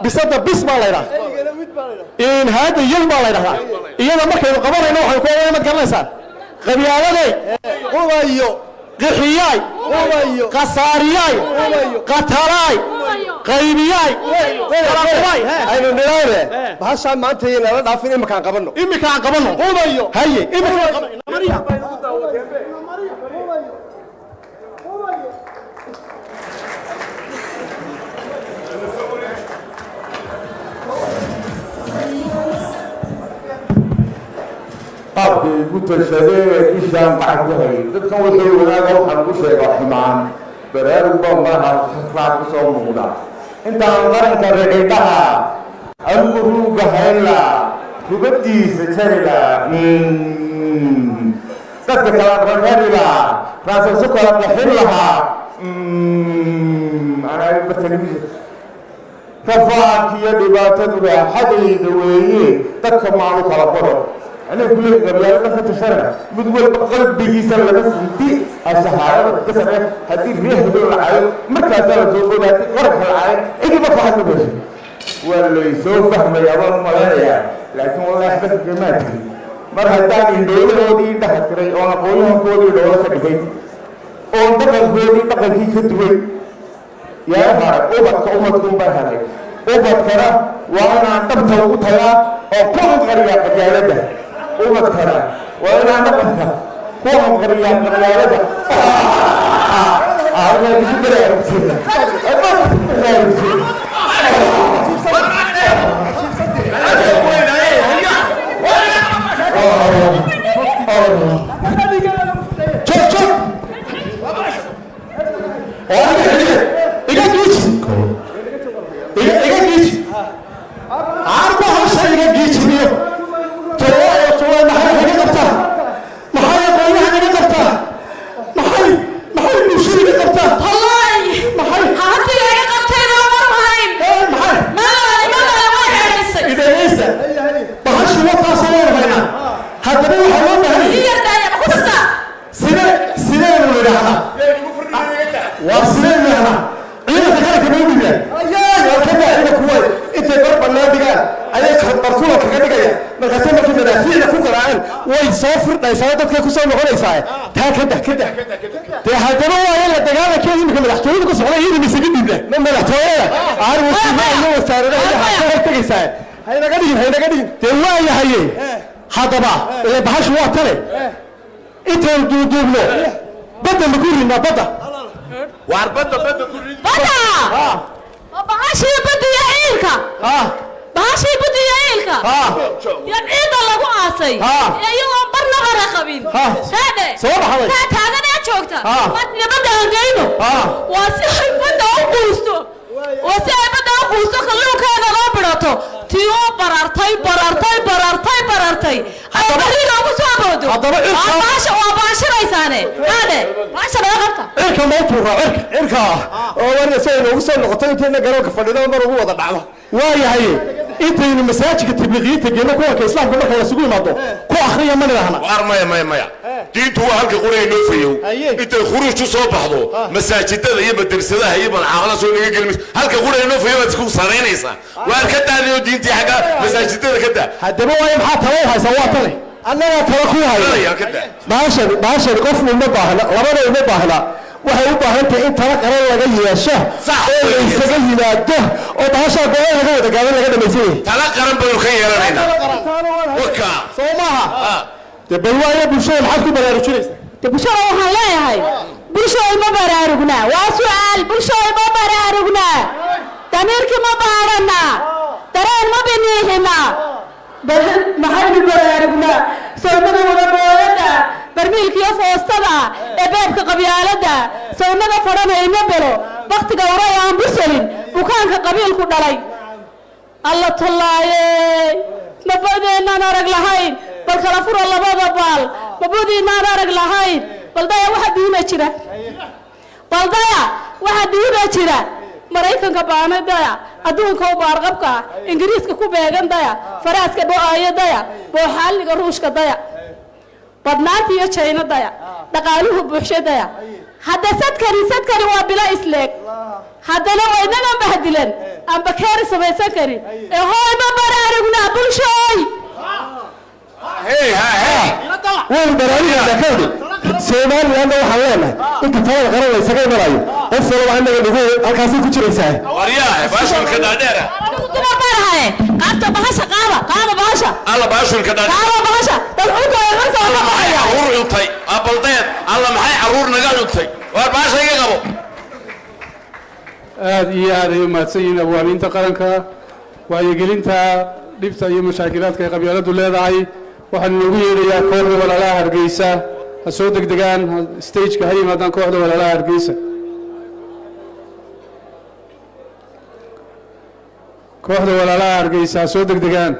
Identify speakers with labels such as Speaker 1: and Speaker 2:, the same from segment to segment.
Speaker 1: Bisada bis baa la ydhaha, haada yal baa la ydhahdaa. Iyada markaynu qabanayno waxaynu ku odhanay, mad garanaysaan: qabyaaladay,
Speaker 2: Qubayo,
Speaker 1: qixiyaay,
Speaker 2: qubayo,
Speaker 1: khasaariyaay, qatalaay, qaybiyaay, qalaqubay.
Speaker 2: Aynu nidhaane bahashaa maanta iyo nala dhaafin, iminkaan qabanno.
Speaker 1: Iminka aan qabanno.
Speaker 2: Qubayo.
Speaker 1: Haye, iminka aan qabanno. Mariya.
Speaker 3: Qaabkay igu tashadeen ee ishaan gacan ku hayay dadkan, wuxuu wanaaga waxaa lagu sheegaa xumaan. Baraarug baa madaxa raac ku soo muuqda. Intaan qaranka rixidhaha anigu ruuga hayla, rugadiisa jarila, dadka kala rarari lahaa, raasasu kala qaxin lahaa. Anaa rafaadka iyo dhibaatadu raaxadayda weeye. Dadka maanu kala qoro aniga kuley qabyaalada ka tashana, mid walba qalbigiisa laga sinti ashahaadada ka sarre. Haddii reexdo la cayo, markaasaa la soo booda. Haddii qaranka la cayo, cidiba ka hadli mayso. Waa laysoo fahmayaa baan u malaynayaa, laakiin wallahi waxba kagamaa tegin. Mar haddaan indhoolahoodii indhaha tiray, oon aqoonyahankoodii dhoola ka dhigay, oon dhaqankoodii dhaqankii ka duway, yaa haray ubadka? Ubadkunbaa haray. Ubadkana waa inaan dhabta ugu tagaa oo ku anqariyaa qabyaaladda. Ubadkana waa inaan dhaqanka ku anqariyaa qabyaaladda. Isu baraarugsin.
Speaker 1: Joog, joog oo iga giiji, iga giiji caarba hasha, iga giijiniyo. Tolaayo tolaa, maxay iga qabtaa? Maxay aqoonyahan iga qabtaa? Maxay bulshada iga qabtaa?
Speaker 4: Wallahi.
Speaker 1: Maxay?
Speaker 4: Hantiga iga qabtayna mar lahayn.
Speaker 1: Maxay?
Speaker 4: Malaali malaali way xidhaysay.
Speaker 1: Idhegeysta, bahashi wataasoo waynu haynaa. Haddaba waxaa loo baahan
Speaker 4: Ii
Speaker 1: yahay
Speaker 4: yardaaya ma ku
Speaker 1: sidee, sideynu nidhahnaa? Waa sideynu nidhahnaa? Ciidanka qaranka ma u dhiibnaa?
Speaker 2: Waa ka daa ciidanku, way intay bar bannaan dhigaan ayay barkula kaga dhigayaan. Markaasay markay madaafiicda ku garaaceen way soo firdhaysaa, dadkay ku soo noqonaysaa. Taa ka dah, ka dah.
Speaker 1: Dee haddaba waa in la dagaalankeeda iminka madaxtooyada ku socda iyada misaga dhiibnaa?
Speaker 2: Ma madaxtooyada aan wasiirada iyo wasaaradaha iyo
Speaker 4: Maya.
Speaker 2: ka hortegaysaa. Haynaga dhigin, haynaga dhigin.
Speaker 1: Dee waayahaye, haddaba ile bahashu waa tale, intaynu duuduubno badda ma ku ridnaa badda?
Speaker 5: Waar badda, badda ku rid.
Speaker 4: Badda oo bahashii badda iyo ciilka, bahashii badda iyo ciilka iyo ciidda lagu aasay ee iyagoon barna qara qabin haadhe.
Speaker 1: Soo baxday.
Speaker 4: Taa taagan ee joogta badda, badda hangeyno. Waa si ay badda u quusto, waa si ay badda u quusto, kalluunkeeda loo bidhato. Tii oo barartay, barartay, barartay, barartay ay bariga ugu soo boodo.
Speaker 1: Haddaba
Speaker 4: waa bahasha, waa bahashanaysaane haadhe, bahasha naga qabta.
Speaker 1: Cirka ma u tuuraa cirka?
Speaker 2: Cirka oo warna si ay noogu soo noqoto intayna garoonka fadhino mar ugu wada dhacdo.
Speaker 1: Waayahaye, intaynu masaajidka tabliiqiyiinta geenno, kuwanka islaamka marka lasugu yimaado ku akhriya ma nidhaahna?
Speaker 5: Waar maya, maya, maya, diintu waa halka qura inoo fayow. Intay khuruuj u soo baxdo masaajidada iyo madrasadaha iyo malcaamadaha soo naga gelmis, halka qura inoo fayow baad isku saraynaysaa. Waar ka daadiyo diintii xagga masaajidada ka daa.
Speaker 1: Haddaba waayo, maxaa talo u haysaa? Waa tale, annagaa talo ku haya.
Speaker 5: Garanayaan, ka daa.
Speaker 1: Bahashan qof uma baahna, labada uma baahna. Waxay u baahan tahay in talo qaran laga yeesho oo la isaga yimaado oo bahashaa go-aan laga wada gaado, laga dhamaysan yahay.
Speaker 5: Tala qaran baynu ka yeelanaynaa waka.
Speaker 1: Soo maaha? Dee bal waayo, bulshada maxaad ku baraarujinaysaa?
Speaker 4: De bulshada waxaan leeyahay, bulshooy ma baraarugnaa? Waa su'aal. Bulshooy ma baraarugnaa? Damiirkii ma baadhanaa? Dareen ma biniixinaa? Bal maxaynu baraarugnaa? Sownada wada moodada, barmiilkiyo foostada ee beebka qabyaalada, sownada fadhanayna belo baktiga uray aan busolin, bukaanka qabiilku dhalay. Alla tallaaye, mabadeenaan arag lahayn? Bal kala fura labada baal, mabadiinaan arag lahayn? Baldaya waxa diima jira, baldaya waxa diima jira. Maraykanka baanay daya, adduunka u baarqabka, Ingiriiska ku beegan daya, faraaska bo-aayo daya, booxaaliga Ruushka daya, badnaanta iyo Jayna daya, dhaqaaluhu buuxsho daya. Hadda sadkani, sadkani waa bilo isleeg. Haddana waynagan bahdilan aan bakeeri samaysan karin ee hooy ma baraarugnaa bulshooy.
Speaker 5: Hey ha hey.
Speaker 1: Waynu baraarugaynaa kawdhi. Somalilandna waxaan leenahay inta talada qaran la ysaga imanayo, qof walba annaga nagu halkaasay ku jiraysaa.
Speaker 5: Waryaa baashulka dhaadheera.
Speaker 4: Anigu dumar baan ahaye, qaabta bahasha qaada, qaada bahasha.
Speaker 5: Alla baashulka dhaadheer.
Speaker 4: Qaada bahasha dad cunka marka waa
Speaker 5: Alla
Speaker 4: ka
Speaker 5: maxay
Speaker 4: baxaya.
Speaker 5: Caruur cuntay abaldeed, alla maxay caruur naga cuntay? Waar baasha iga qabo.
Speaker 6: Aada iyo aad ay u mahadsan yihiin abwaaniinta qaranka wacyigelinta dhibta iyo mashaakilaadka ay qabyaaladdu leedahay. Waxaan inoogu yeedhayaa kooxda Walaalaha Hargeysa. Ha soo degdegaan, stageka ha yimaadaan kooxda Walaalaha Hargeysa. Kooxda Walaalaha Hargeysa ha soo degdegaan.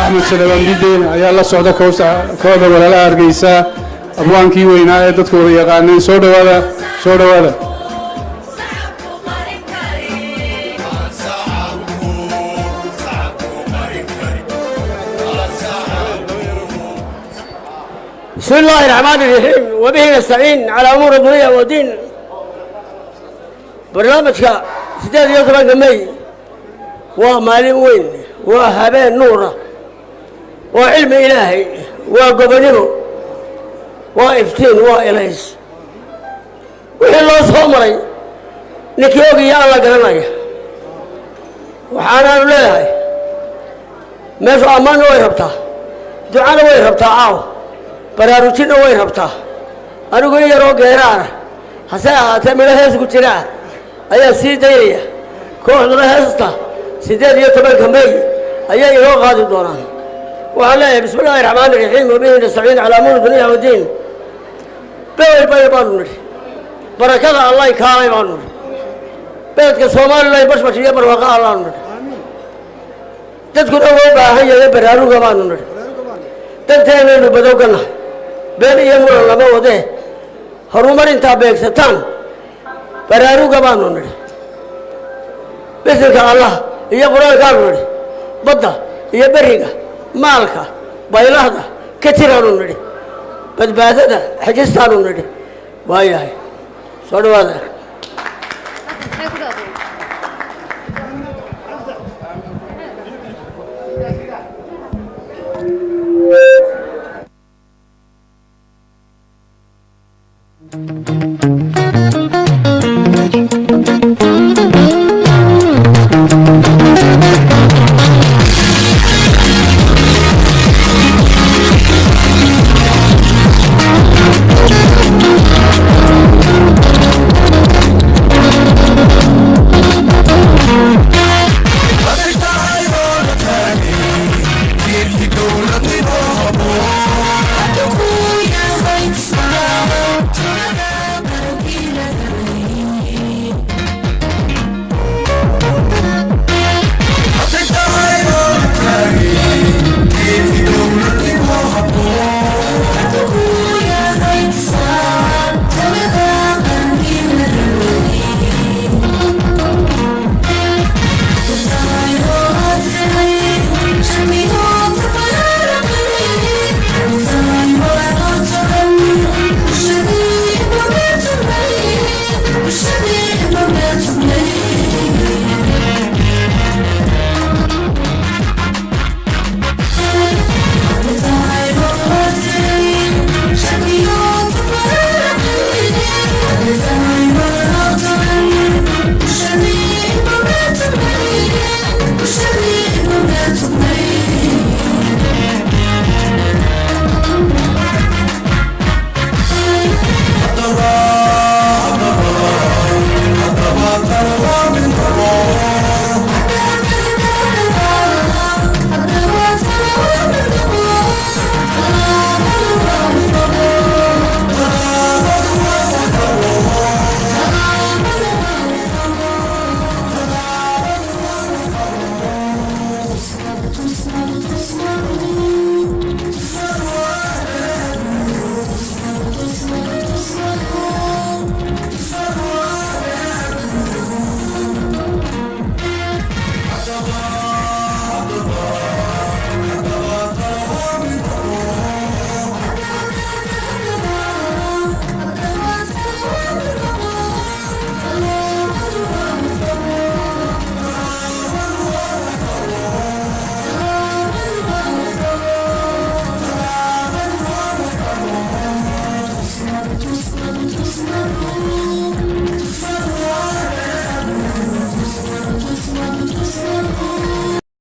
Speaker 6: Axmed Salebaan Bide ayaa la socda kooxda Walaalaha Hargeysa, abwaankii weynaa ee dadku wada yaqaaneen. Soo dhowaada, soo dhowaada.
Speaker 7: بسم الله الرحمن الرحيم وبه نستعين على أمور الدنيا والدين. برنامجka 18-ka May waa maalin weyn, waa habeen nuura, waa cilmi Ilaahay, waa gobonimo, waa iftiin, waa ilays. Wixii loo soo maray ninkii ogiyo Alla garanaya. Waxaanaanu leeyahay meeshu ammaanna way rabtaa, ducana way rabtaa, caaw baraarujinna way rabtaa. Anigu in yaroo geeraana hase ahaatee midho hees ku jiraa ayaa sii daynaya. Kooxduna heesta 18-ka May ayay inoo qaadi doonaan. Waxaan leeyahay: bismi illaahi raxmaani raxiim wabihi nastaciin calaa umuuri dunya wadiin. Bewel bay baanu nidhi, barakada Allay kaalay baanu nidhi, beledka Somalilan bashbash iyo barwaaqo Allaanu nidhi, dadkuna waa u baahan yahay baraaruga baanu nidhi. Danteenaynu badowganahay, been iyo muran lama wadee, horumar intaa beegsataan baraaruga baanu nidhi. Bisinka Allah iyo Qur-aankaanu nidhi, badda iyo beriga maalka baylahda ka jiraanu nidhi, badbaadada xejistaanu nidhi. Waayahay, soo dhawaada.
Speaker 8: Tusma, tusma.